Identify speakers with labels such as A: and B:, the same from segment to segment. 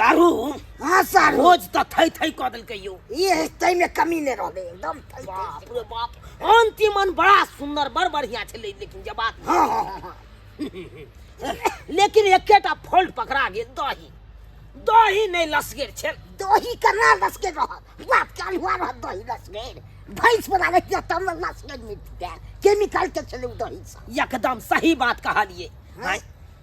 A: सारू।
B: हाँ सारू।
A: भोज तऽ थै थै कऽ देलकै यौ।
B: ये ताहिमे कमी नहि रहलै, एकदम थै थै।
A: बाप रे बाप, अंतिम मन बड़ा सुंदर, बड़ बढ़िया छलै, लेकिन जे बात
B: हाँ हाँ हाँ हाँ
A: लेकिन एकेटा फॉल्ट पकड़ा गेल, दही दही नहि लसगेर छल।
B: दही केना लसगेर रहत बाप, चालू हुआ रहत दही लसगेर? भैंस बना रहियै तब ने लसगेर मिलतै, केमिकल के छलै ओ दही सब।
A: एकदम सही बात कहलियै। आँय,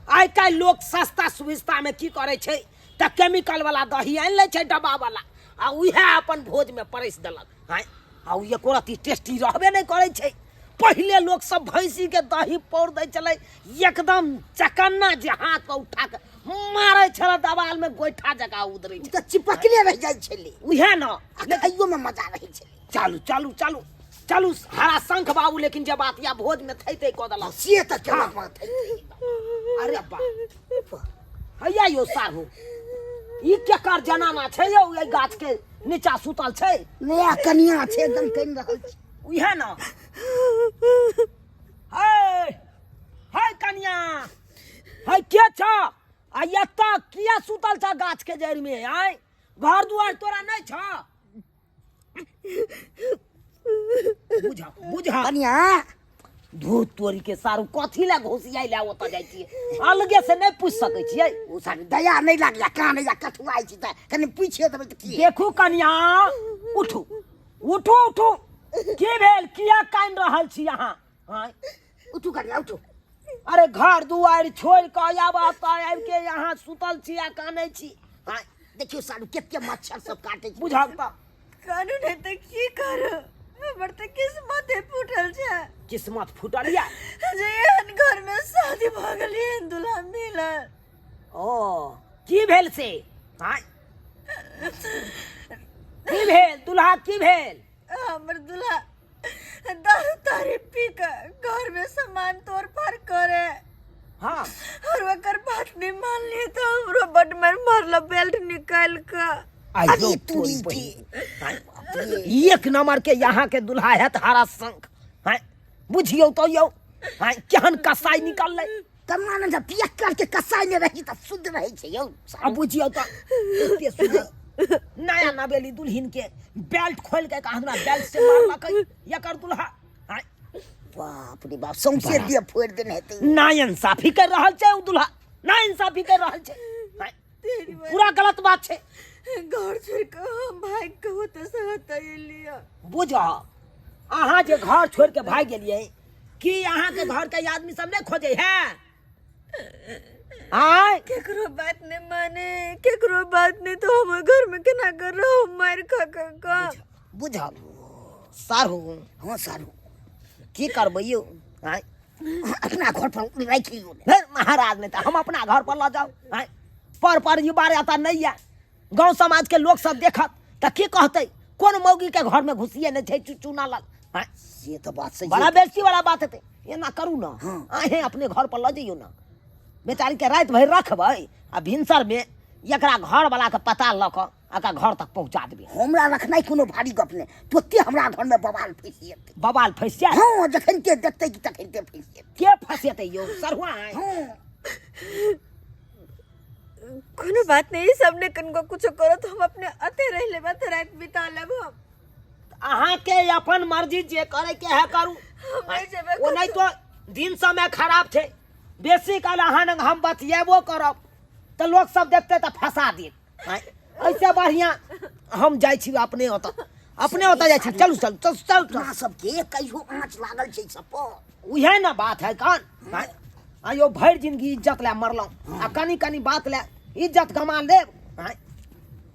A: आइ काल्हि लोक सस्ता सुविस्ता में की करै छै तऽ केमिकल वाला दही आनि लै छै डब्बा वाला, आ उएह अपन भोज में परसि देलक। आँय, आ ओ एको रत्ती टेस्टी रहबे नहि करै छै। पहिले लोक सब भैंसी के दही पौर दै छलै, एकदम चकन्ना जे हाथ पर उठा के मारै छलै दवाल में गोइठा जकाँ उदरै
B: ओ तऽ चिपकले रहि जाइ छलै।
A: उएह ने,
B: आ खाइयो में मजा रहै छलै।
A: चालू चालू चालू चालू हरा शंख बाबू, लेकिन जे बात या भोज में थै थै कऽ देलक
B: से तऽ केलक मगर थै थै।
A: अरे बा हैया यौ साहु, ई केकर जनाना छै यौ एहि गाछ के नीचा सुतल छै?
B: नया कनिया छै, एकदम कनि रहल छै।
A: उएह ने। हे हे कनिया, हे के छ आ एतऽ किया सुतल छ गाछ के जड़ि में? आय, घर दुआर तोरा नहि छ? बुझा बुझा
B: कनिया।
A: धूत तोरी के सारू, कथी लए घोसियाइ लए ओतऽ जाइ छियै? अलगे से नहि पूछि सकै छियै?
B: ओ सारू दया नहि लागैया, कान या कठुआइ छी तऽ कनि पूछिए देबै तऽ की?
A: देखू कनिया, उठू उठू उठू, की भेल? किया कानि रहल छी अहाँ? आँय?
B: उठू कनिया, उठू।
A: अरे घर दुआरि छोड़ि कऽ आब एतऽ आबि के अहाँ सुतल छी आ कानै छी? आँय?
B: देखियौ सारू, कते मच्छर सब काटै छै।
A: बुझल तऽ
C: कानू नहि तऽ की करू, हमर तऽ किस्मते फूटल छै।
A: किस्मत फूटल या
C: जे एहन घर में शादी भऽ गेल, एहन दुल्हा मिलल।
A: ओ की भेल से? आँय, की भेल दुल्हा, की भेल?
C: हमर दुल्हा दारू तारी पी के घर में सामान तोड़ फाड़ करे। और ओकर बात नहीं मानली तो हमरो बड मार मारल, बेल्ट निकाल के।
A: आइयो
B: अरे
A: तोरी
B: तोरी
A: बहिन।
B: के।
A: आँय, एक नंबर के यहाँ के दुल्हा है हरा शंख हैं, बुझियौ तो यौ। हैं, केहन कसाई निकललै।
B: कमा ने जब पियक्कर के कसाई में रही तऽ शुद्ध रहै छै यौ।
A: आ बुझियौ तऽ एते शुद्ध नया नवेली दुल्हिन के बेल्ट खोल के हमरा बेल्ट से मारलकै एकर दुल्हा। आँय,
B: बाप रे बाप, सौंसे देह फोड़ि देने हेतै।
A: ना इंसाफी कर रहल छै ओ दुल्हा, ना इंसाफी कर रहल छै। आँय, पूरा गलत बात छै।
C: घर छोड़ के हम भाग के होते से होते एलियै।
A: बुझ, अहाँ जे घर छोड़ के भागि गेलियै, की अहाँ के घर के आदमी सब नहीं खोजे है? आय,
C: केकरो बात नहीं माने, केकरो बात नहीं, तो हम घर में केना कर रहो मार खा खा का।
A: बुझ सारू।
B: हाँ सारू।
A: की करबै यौ? आय,
B: अपना घर पर राखि लियौ ने।
A: हे महाराज, नहीं तऽ हम अपना घर पर लऽ जाउ? आय, पर परिवार एतऽ नहीं यऽ, गाँव समाज के लोग सब देखत तऽ की कहतै? कोन मौगी के घर में घुसिए नहीं छै चुचुना लग? आँय,
B: से तऽ बात सही।
A: बड़ा बेइज्जती वाला बात हेतै। एना करू ने,
B: हाँ।
A: अहें अपने घर पर लऽ जइयौ ने, बेचारी के राति भरि रखबै आ भिनसर में एकरा घर वाला के पता लऽ कऽ एकरा घर तक पहुंचा देबै।
B: हमरा रखनाइ कोनो भारी गप नहि, तुरते हमरा घर में बवाल फँसि जेतै।
A: बवाल फँसि जायत?
B: हाँ, जखन के देखतै कि तखन के फँसि जेतै।
A: के फँसेतै यौ सरहुआ? आँय?
B: हाँ।
C: कोनो बात नहीं, सबने कनको कुछो करो तो हम अपने अते रह लेबा, तो रात बिता लेब हम।
A: अहाँके अपन मर्जी, जे करे के है करू।
C: हम नहीं जेबै।
A: ओ नहीं तो दिन समय खराब छै, बेसी काल अहाँ लग हम बतियेबो करब तऽ लोक सब देखतै तऽ फंसा देत। आँय, ऐसे बढ़िया हम जाइ छी अपने ओतऽ, अपने ओतऽ जाइ छी। चलू चलू चलू चलू चलू।
B: अपना सबके कहियो आँच लागल छै सब पर।
A: उएह ने बात है कान। आँय, आयो भरि जिंदगी इज्जत लए मरलहुँ आ कनि कनि बात लए इज्जत गमा लेब? आँय,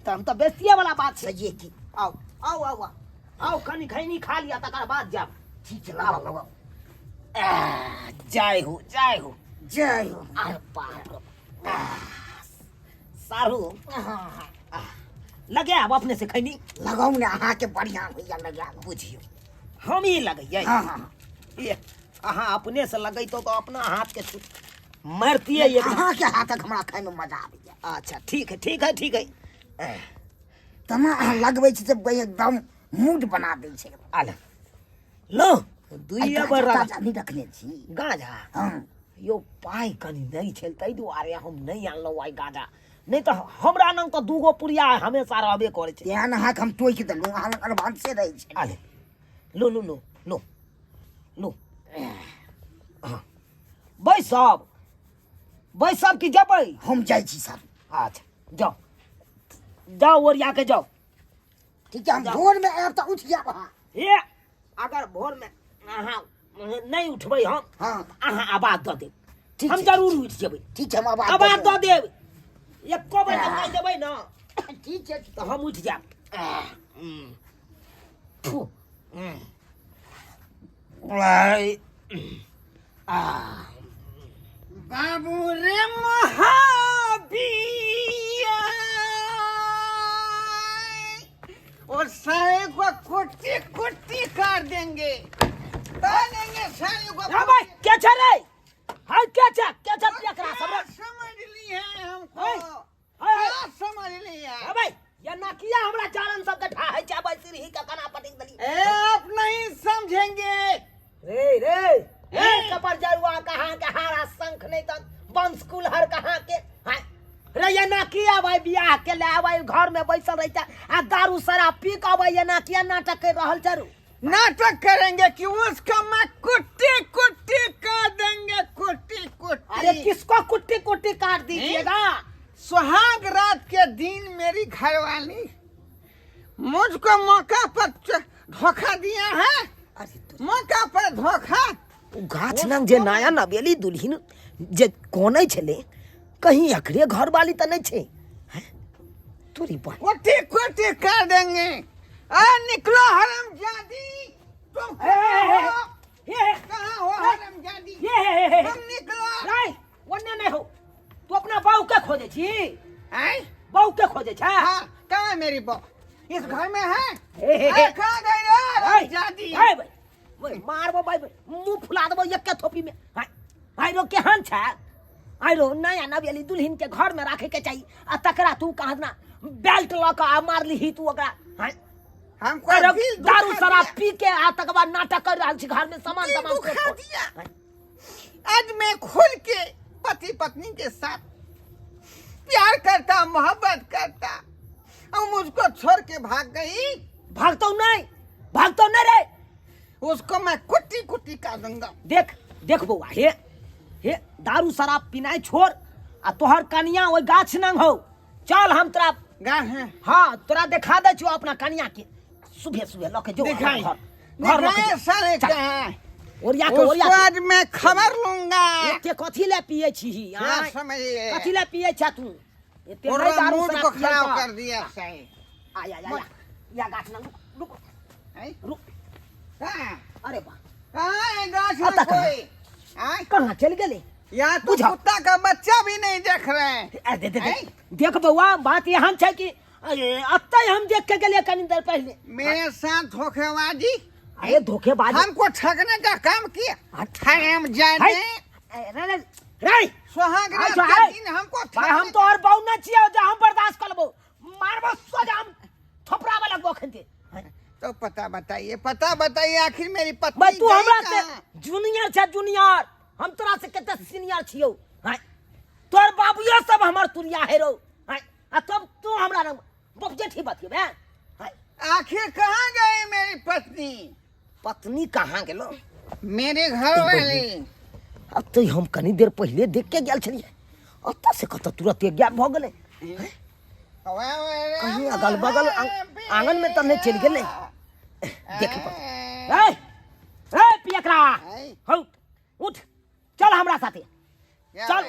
A: तऽ हम तऽ बेसिए वाला बात छै।
B: सहिए की।
A: आउ आउ आउ आउ आउ, कनि खैनी खा लिअ तकर बाद जायब।
B: ठीक छै, लगाओ लगाओ।
A: आह, जय हो जय हो।
B: जय हो।
A: अरे बाप रे बाप। सारू, लगायब अपने से खैनी?
B: लगाउ ने, अहाँके बढ़िआँ होइया लगायब।
A: बुझियौ, हम ही लगैयै।
B: हाँ हाँ।
A: ए, अहाँ अपने से लगैतो तऽ अपना हाथ के मारतियै एक।
B: अहाँके हाथक हमरा खायमे मजा आबैया।
A: अच्छा ठीक है ठीक है ठीक है।
B: तना अहाँ लगबै छी तऽ एकदम मूड बना दै छै।
A: आल लो, दुइए
B: आइ
A: बेर
B: गाँजा ताजा नहि रखने छी?
A: गाँजा?
B: हाँ।
A: यौ, पाइ कनि नहि छल, ताहि दुआरे हम नहि आनलहुँ आइ गाँजा, नहि तऽ हमरा लग तऽ दूगो पुड़िया हमेशा रहबे करै छै।
B: तेहन अहाँके हम टोकि देलहुँ, अहाँ लग एडवांसे रहै छै।
A: आले लो लो लो लो लो। हाँ, बैसब बैसब कि जेबै?
B: हम जाइ छी सर।
A: अच्छा जाओ जाओ, ओरिया के जाओ।
B: ठीक छै, हम भोर में आयब तऽ उठि जायब अहाँ।
A: हे, अगर भोर में अहाँ नहीं उठबै हम,
B: हाँ।
A: अहाँ आवाज दऽ देब।
B: ठीक
A: हम
B: छै,
A: जरूर उठि जेबै।
B: ठीक छै, हम आवाज
A: आवाज दऽ देब, एको बेर कहि देबै ने।
B: ठीक छै।
A: तऽ हम उठि जायब। फू।
D: बाबू रे महावीर, और सारे को कुट्टी कुट्टी कर देंगे, कर देंगे सारे को।
A: हाँ भाई, क्या छै रे? हाँ, क्या छै? क्या छै एकरा सब रे?
D: समझ ली है हमको।
A: हाय, हाय, हाय।
D: क्या समझ ली है?
A: हाँ भाई, ये ना किया हमरा चारण सब के ठाहे छै भाई, सिरही के कना पटक देली।
D: ए, आप नहीं समझेंगे।
A: रे रे ए, कपर जरुआ कहाँ के हारा शंख नहीं तो वंश कुलहर कहाँ के। हाँ रे, ये ना किया भाई बियाह के ले आबै घर में बैसल रहता आ दारू शराब पी के अबै, ये ना किया नाटक कर रहल चरू?
D: नाटक करेंगे कि उसका मैं कुट्टी कुट्टी कर देंगे, कुट्टी कुट्टी।
A: अरे किसको कुट्टी कुट्टी काट दीजिएगा?
D: सुहाग रात के दिन मेरी घरवाली मुझको मौका पर धोखा दिया है।
A: अरे तो
D: मौका पर धोखा।
A: ओ गाछ नंग जे नया नवेली दुल्हिन जे कोनै छलै, कहीं एकरे घरवाली तऽ नहि छै? हैं? तोरी बहिन।
D: कुट्टी कुट्टी कर देंगे। आ निकलो हरामजादी, तुम कहाँ हो?
A: हे,
D: कहाँ हो हरामजादी?
A: हे, हे, हे,
D: तुम निकलो।
A: नहीं, ओन्ने नहीं हो। तू अपना बहू के खोजे छी?
D: हैं?
A: बहू के खोजे छे?
D: हाँ, कहाँ है मेरी बहू? इस घर में है?
A: हे, हे, हे।
D: अरे, कहाँ गई रे हरामजादी?
A: हे भाई, ओए, मारबो भाई, मुंह फुला देबो एके थोपी में। हाय हाय रो, केहन छै? आइ रो, नया नवेली दुल्हन के घर में राखे के चाही आ तकरा तू कहाँ ना बेल्ट लऽ कऽ आ मारलिही तू ओकरा। हाय
D: हमको
A: अरे
D: दिल दुखा
A: दारू शराब
D: दिया।
A: पी के आ तकर बाद नाटक कर रहल छी, घर में सामान
D: दिल
A: सामान
D: दुखा
A: तोड़-फोड़।
D: दिया। आज मैं खुल के पति पत्नी के साथ प्यार करता, मोहब्बत करता और मुझको छोड़ के भाग गई।
A: भागतो नहीं, भागतो नहीं रे।
D: उसको मैं कुट्टी कुट्टी कर दूंगा।
A: देख देख बौआ, हे हे, दारू शराब पीनाइ छोड़ आ तोहर कनिया ओहि गाछ नंग हो, चल हम तोरा
D: गा है।
A: हाँ, तोरा देखा दै छियौ अपना कनिया के। सुबह सुबह लऽ के जो
D: दिखाई।
A: घर घर लऽ के
D: दिखाई
A: जो।
D: सारे
A: चल।
D: कहाँ है?
A: ओरिया के ओरिया
D: उसको
A: के।
D: आज मैं खबर लूंगा।
A: एते कथी ले पिए छी?
D: क्या
A: आँय?
D: समझिए?
A: कथी ले पिए छा तू एते?
D: पूरा
A: नहीं दारू
D: मूड
A: शराब
D: को
A: पियल
D: खराब
A: कर।
D: कर दिया सही।
A: आ या या या या, गाछ लग रुक रुक।
D: हैं?
A: रुक।
D: कहाँ?
A: अरे बा,
D: कहाँ है गाछ
A: अब
D: में
A: तक
D: कोई? आँय?
A: कहाँ चलि गेलै?
D: यहाँ तो
A: बुझा।
D: कुत्ता का बच्चा भी नहीं देख रहे हैं।
A: ए, दे दे दे।
D: हैं?
A: देख बौआ, बात एहन छै कि अरे, अतै हम देख के गेलियै कनी देर पहिले।
D: मेरे साथ धोखेबाजी।
A: अरे धोखेबाजी,
D: हमको ठगने का काम किया हराम जाने।
A: ए, रे रे रे,
D: सुहाग रात
A: अच्छा,
D: के
A: है।
D: दिन हमको
A: भाई, हम
D: ठगने
A: तो और बहु न छियै जे हम बर्दाश्त कर लेबो। मारबो सोझा, हम थोपराबे लगबो अखन ते।
D: तो पता बताइए, पता बताइए, आखिर मेरी पत्नी
A: भाई, तू
D: गई
A: हमरा से
D: कहाँ?
A: जूनियर छै जूनियर, हम तोरा से कते सीनियर छियौ। हाय, तोर बाबुओ सब हमर तुरिया हे रौ। हाय, आ तब तू हमरा रंग बप जेठी बतियबे? हाय,
D: आखिर कहाँ गई मेरी पत्नी?
A: पत्नी कहाँ गेलो?
D: मेरे घर वाली।
A: अब तो हम कनी देर पहिले देख के गेल छलियै, ओतऽ से कतऽ तुरंत गायब भऽ गेलै। कहीं अगल बगल आंगन में तऽ नहि चलि गेलै? देखे पड़तै। ए ए पियकरा, हौ उठ, चल हमरा साथे चल।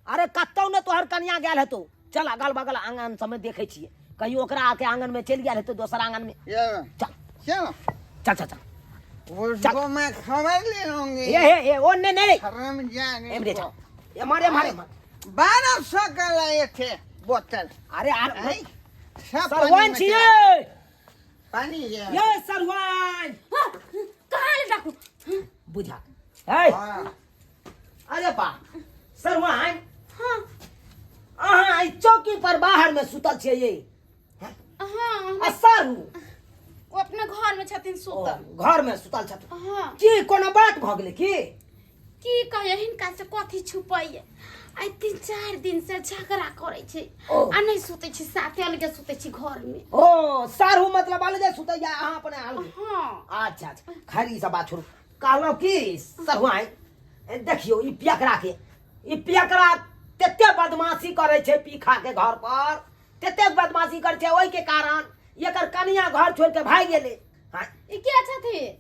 A: अरे कतौ ने तोहर कनिया गेल हेतौ। चल, अगल बगल आंगन सबमे देखै छियै, कहीं ओकरा आके आंगन में चलि गेल हेतौ, दोसर आंगन में। चल।
D: चलो।
A: चल चल चल।
D: उसको मैं खबर ले लूंगी।
A: ए हे ए, ओ नहीं नहीं,
D: हराम जाने
A: एमरे
D: को।
A: चल, एमर एमर एमर।
D: 1200 का लाए थे बोतल।
A: अरे आर
D: हैं? सब पानी
A: सरवान
D: में
A: छियै।
D: चला गया। पानी ये।
A: ये सरवान।
C: हाँ, कहाँ ले डाकू?
A: बुझा ए।
D: हाँ।
A: अरे बा सरवान।
C: हाँ।
A: अहाँ एहि चौकी पर बाहर में सुतल छियै ये?
C: हाँ।
A: आ सारू?
C: ओ अपना घर में छथिन सुतल।
A: ओ, घर में सुतल छथिन?
C: हाँ।
A: की कोनो बात भऽ गेलै की?
C: की कहिए, हिनका से कथी छुपैये?
E: आइ 3-4 दिन से झगड़ा करै छै
A: ओ।
E: आ नहि सुतै छी साथे, अलगे सुतै छी घर में।
A: ओ सारू मतलब अलगे सुतैया, अहाँ अपने अलगे?
E: हाँ।
A: अच्छा अच्छा, खैर ई सब बात छोड़ू। कहलहुँ कि सरुआइ, देखियौ ई पियकरा के, ई पियकरा तते बदमाशी करै छै पी खा के घर पर, तते बदमाशी करै छै, ओहिके कारण एकर कनिया घर छोड़ि के भागि गेलै। हाँ।
E: ई के छथिन?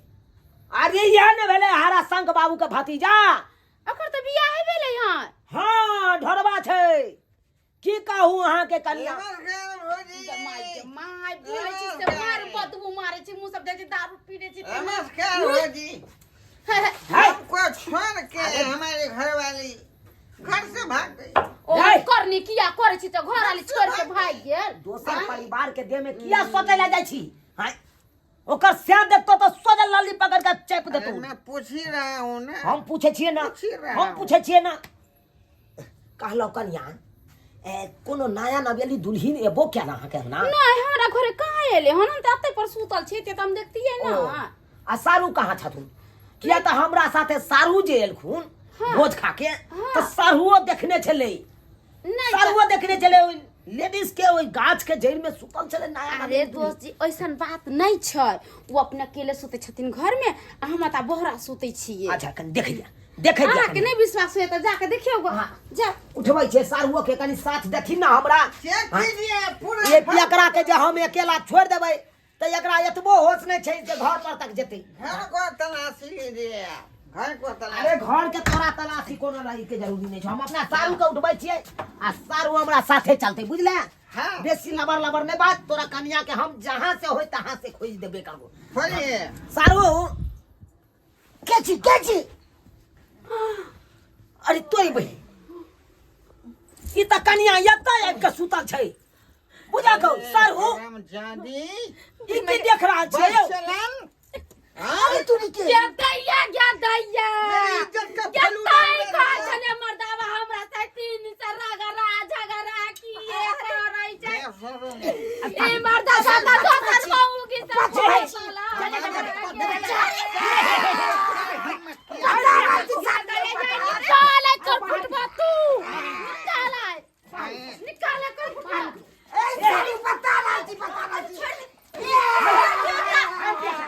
A: अरे इएह ने भेलै हरा शंख बाबू के भतीजा।
E: ओकर तऽ बियाहे भेलै हँ।
A: हाँ, ढोरबा छै, की कहू अहाँके कनिया।
D: नमस्कार भौजी।
E: माय के माय, बोलै छी से मार बदबू मारै छी, मुँह सब जाइ छै, दारू पी लै छी।
D: नमस्कार भौजी।
A: है।
D: हमको छोड़ के हमारे घर वाली घर से भाग गई।
E: ओ
A: है।
E: करनी किया करै छी तऽ घर वाली छोड़ के भागि गेल?
A: दोसर परिवार के देह में किया सोचै लए जाइ छी? हाँ, ओकर सैं देखतो तऽ सोझे लल्ली पकड़ के चैप
D: अरे
A: देतो।
D: मैं पूछ ही रहा हूँ ना।
A: हम पूछे छियै ना।
D: पूछि रहा
A: हम
D: हूँ।
A: पूछे छियै ना। कहलहुँ कनिया, ए, कोनो नया नवेली दुल्हिन एबो क्या ना अहाँके अंगना?
E: नहि, हमरा घरे कहाँ एलै हन, हम तऽ एतै पर सुतल छी तऽ हम देखतियै
A: ओ,
E: ना।
A: आ सारू कहाँ छथुन? किया तऽ हमरा साथे सारू जे एलखुन भोज खा के तऽ सारुओ देखने छलै।
E: नहि तऽ-
A: सारुओ देखने छलै ओहि लेडीज के ओहि गाछ के जड़ि में सुतल छलै नया
E: अरे
A: नवेली दुल्हिन।
E: दोस्त जी, ऐसन बात नहि छै, ओ अपने अकेले सुतै छथिन घर में आ हम तऽ बहरा सुतै छियै।
A: अच्छा, कनि देखै दिया, देखै दिया।
E: अहाँके
A: कनि।
E: नहि विश्वास होइए तऽ जाके देखियौ गो।
A: हाँ।
E: जा।
A: उठबै छै सारुओ के, कनि साथ देथिन ना हमरा।
D: चेक
A: हाँ।
D: कीजिए पूरा।
A: ये एकरा के जे हम अकेला छोड़ि देबै तऽ एकरा एतबो होश नहि छै जे घर पर तक जेतै।
D: घर को तलाशी लीजिए आप, घर को तलाशी।
A: अरे घर के तोरा तलाशी कोनो रही के जरूरी नहि छै। हम अपना सारू के उठबै छियै आ सारू हमरा साथे चलतै, बुझले?
D: हाँ।
A: बेसी लबर लबर नहि बात, तोरा कनिया के हम जहाँ से होय तहाँ से खोजि देबे करबो।
D: खोजिए।
A: सारू।
B: के छी, के छी?
A: अरे तोरी बहिन, ई तऽ कनिया एतऽ आबि कऽ सुतल छै। बुझा कौ सारू।
D: जादी।
A: ई की देख रहल छियै यौ?
D: चलन।
B: अरे तू के
E: गे दैया, गे दैया,
D: मेरी इज्जत का
E: गे
D: फलूदा
E: तै
D: मेरे
E: कहै
D: साथ।
E: छलै मर्दावा हमरा से 3 से रगड़ा झगड़ा किए करै छै। ई मर्दा साता दोसर मौगी से
B: पछुआइ छी।
E: निकाल कर फुटबा तू, निकाल निकाल कर फुटबा।
B: ए सारू, बता रहल छी, बता रहल छी।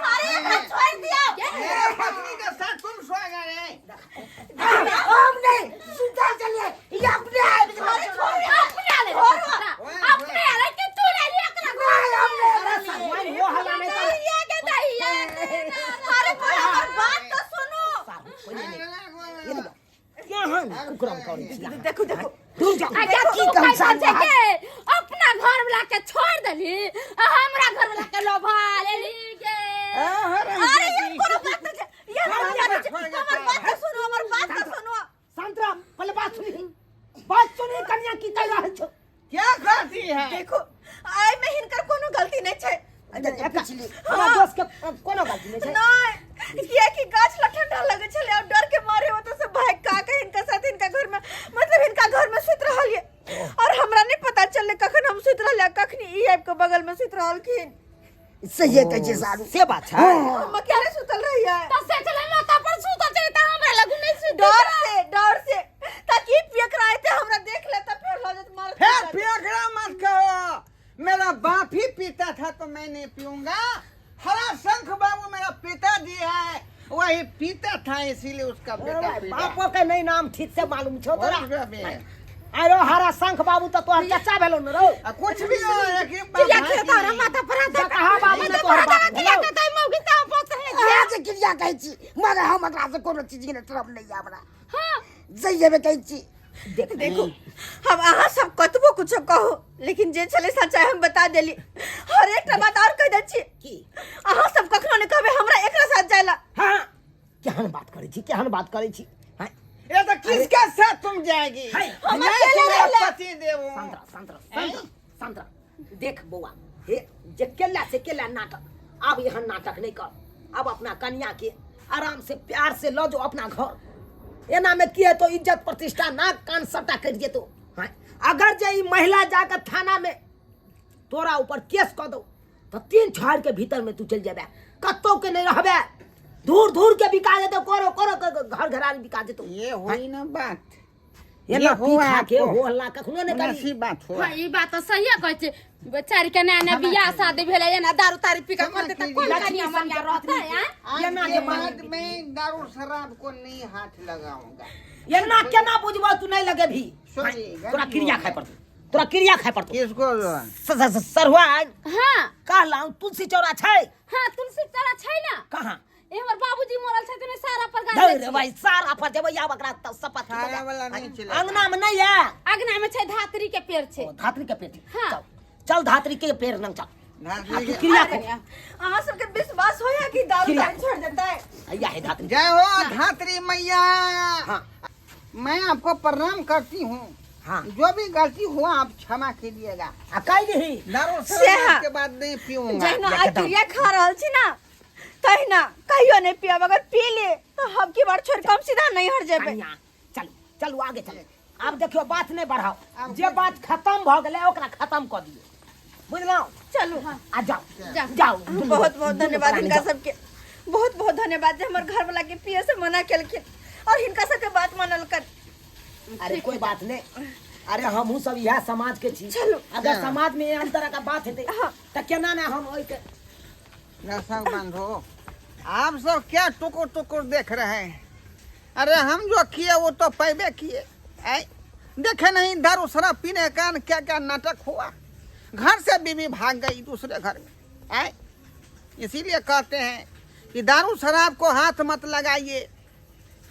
C: अरे एकरा छोड़ दियौ।
D: मेरे पत्नी के साथ तुम सो गए?
B: हम नहीं सुतल चलिए, ये अपने आबि गेल।
E: अपने आले, अपने आले कि तू ले लिया एकरा?
B: नहीं, हम नहीं।
A: अरे सगवाइन हो हल्ला नहीं कर।
E: दैया के दैया।
C: अरे कोई हमर बात तो सुनू।
A: सारू पहिले नहि केहन कुकरम करै छी अहाँ?
C: देखू देखू।
A: दूर जाउ।
E: अच्छा
B: की
E: तू
B: कहू
E: कैसा
B: सारू
E: छै
B: अहाँ?
E: के अपना घर वाला के छोड़ देली आ हमरा घर वाला के लोभा लेली गे?
C: अरे ये कोनो बात नहीं छै, ये कोनो बात नहीं छै। हमर बात तो सुनू, हमर बात तो सुनू।
A: शांत रह, पहिले बात सुनी, बात सुनी। कनिया की कहि रहल छौ?
D: क्या करती है?
C: देखो, आइ में हिनकर कोनो गलती नहीं छै।
A: हमरा दोस्त के कोनो गलती नहि छै।
C: नहीं, कियाकि गाछ ला ठंडा लगे छले और डर के मारे ओतऽ से भाग के आके हिनका साथ हिनका घर में, मतलब हिनका घर में सुति रहल ये और हमरा नहीं पता चलले कखन हम सुति रहल कखनी ई आबि के बगल में सुति रहलखिन।
B: सहिए कहै छै सारू।
A: से बात छै।
C: हम अकेले सुतल रहियै।
E: तऽ से छलै माथा पर सुतल छै तऽ हमरा लगू नहि सुतल।
C: डर से, डर से, ताकि ई पियकरा एते हमरा देख लेता फेर लऽ जात मार।
D: फिर पियकरा मत कहो, मेरा बाप ही पीता था तो मैं नहीं पीऊंगा? हरा शंख बाबू मेरा पिताजी है, वही पीता था, इसीलिए उसका बेटा पी रहा।
A: बापो के नहीं नाम ठीक से मालूम छौ तोरा?
D: और भी।
A: अरे हरा शंख बाबू तऽ तोहर चचा भेलौ ने रौ।
D: आ कुछ भी हो, लेकिन बाप
E: किया
D: भाई
E: खेता
D: की
E: रे
D: नहीं।
E: माथा पर हाथ
A: कहा बाबू ने तोहर बाप
E: किया
A: भेलौ?
E: कहतै मौगी तऽ पोस है।
B: अहाँ जे क्रिया कहै छी, मगर हम एकरा से कोनो चीज के तरफ नहीं हमरा।
E: हां।
B: जइए कहै छी।
A: देख।
C: देखू, हम अहाँ सब कतबो कुछो कहू, लेकिन जे छलै सच्चाई हम बता देली। हर एकटा बात और कहि दै छी।
A: की?
C: अहाँ सब कखनो नहि कहबै हमरा एकरा साथ जाय ला।
A: हाँ, केहन बात करै छी, केहन बात करै छी? हाँ।
D: ये तो किसके साथ तुम जाएगी?
A: है।
C: हम
D: मैं
C: अकेले
D: तुम्हारा
C: रहले।
D: पति देव हूँ।
A: शांत रह, शांत रह, शांत रह, शांत रह। देख बौआ, हे जे केला से केला नाटक, आब एहन नाटक नहि कर। आब अपना कनिया के आराम से प्यार से लऽ जो अपना घर। एना में की हेतौ? इज्जत प्रतिष्ठा नाक कान सबटा कटि जेतौ। हाँ, अगर जे ई महिला जाकर थाना में तोरा ऊपर केस कऽ दौ तऽ 3 छाड़ के भीतर में तू चलि जेबे, कतौ के नहीं रहबे, दूर दूर के बिका जेतौ, करो करो के घर घरारी बिका जेतौ।
D: ये हुई ना बात।
A: एना
D: ये
A: पी
D: हुआ
A: खा के
D: आपको।
A: हो हल्ला कखनो नहि करी।
D: नसीब बात हुआ।
E: हाँ, ई बात तऽ सहिए कहै छै। बेचारी के नया नया बियाह शादी भेलै, एना दारू तारू पी के करतै तऽ कोन कनिया मनिया रहतै? आँय?
D: आज
A: ये ना
D: के
A: जे
D: बाद मैं दारू शराब को नहीं हाथ लगाऊंगा।
A: एना केना बुझबौ तू नहि लगेबही?
D: सॉरी,
A: तोरा
D: गलती
A: क्रिया
D: हो
A: खाय
D: गया।
A: पड़तौ, तोरा क्रिया खाय पड़तौ।
D: किसको?
A: सरहुआ।
E: हाँ।
A: कहलहुँ तुलसी चौरा छै?
E: हाँ, तुलसी चौरा छै ने।
A: कहाँ?
E: ए, हमर बाबूजी मरल छथिन, सारा पर गाड़
A: धर रे भाई, सारा पर जेबै आब एकरा तऽ शपथ
D: सारा वाला नहीं चलेगा।
A: अंगना में नहीं है?
E: अगना में छै, धात्री के पेड़ छै।
A: ओ, धात्री के पेड़ छै।
E: हाँ।
A: चल चल, धात्री के पेड़ लग चल।
D: धात्री
A: आ तू
D: के-
A: क्रिया
C: अरे,
A: कर।
C: अहाँ सबके विश्वास होया कि दारू
A: क्रिया।
C: तारू छोड़ देतै?
A: अइया है धात्री।
D: जय हो धात्री मैया।
A: हाँ।
D: मैं आपको प्रणाम करती हूँ।
A: हाँ।
D: जो भी गलती हुआ आप क्षमा कीजिएगा।
A: आ काल्हि रही
D: दारू
C: से
D: शराब
C: हाँ।
D: के बाद नहीं पीऊंगा।
C: जहिना आइ क्रिया खा रहल छी ना, तहिना कहियो नहि पियब। अगर पी ले तऽ हम की बार छोड़ कऽ हम सीधा नहीं हट जेबै।
A: कनिया, चलू चलू, आगे चलू। आब देखियौ, बात नहि बढ़ाओ।
D: आब
A: जे बात खत्म भऽ गेलै ओकरा खत्म कऽ दियौ, बुझलहुँ?
C: चलू।
A: आ जाउ।
E: जाउ।
A: जाउ।
C: बहुत बहुत धन्यवाद
A: दुनू
C: हिनका
A: प्राणी जाउ।
C: सबके, बहुत बहुत धन्यवाद जे हमर घर वाला के पिए से मना केलखिन और हिनका सबके बात मानलकन।
A: अरे कोई बात नहीं, अरे हमहूँ सब इएह समाज के छी।
C: चलू।
A: अगर समाज में एहन तरह का बात हेतै तऽ केना ने हम ओहिके
D: दर्शक बंधु, आप सब क्या टुकुर टुकुर देख रहे हैं? अरे हम जो किए वो तो पैबे किए। ऐ देखे नहीं दारू शराब पीने के कारण क्या क्या नाटक हुआ? घर से बीवी भाग गई दूसरे घर में। ऐ इसीलिए कहते हैं कि दारू शराब को हाथ मत लगाइए।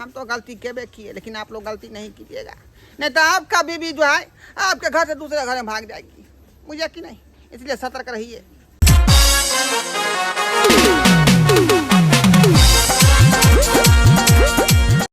D: हम तो गलती केबे किए, लेकिन आप लोग गलती नहीं कीजिएगा, नहीं तो आपका बीवी जो है आपके घर से दूसरे घर में भाग जाएगी, मुझे कि नहीं? इसलिए सतर्क रहिए।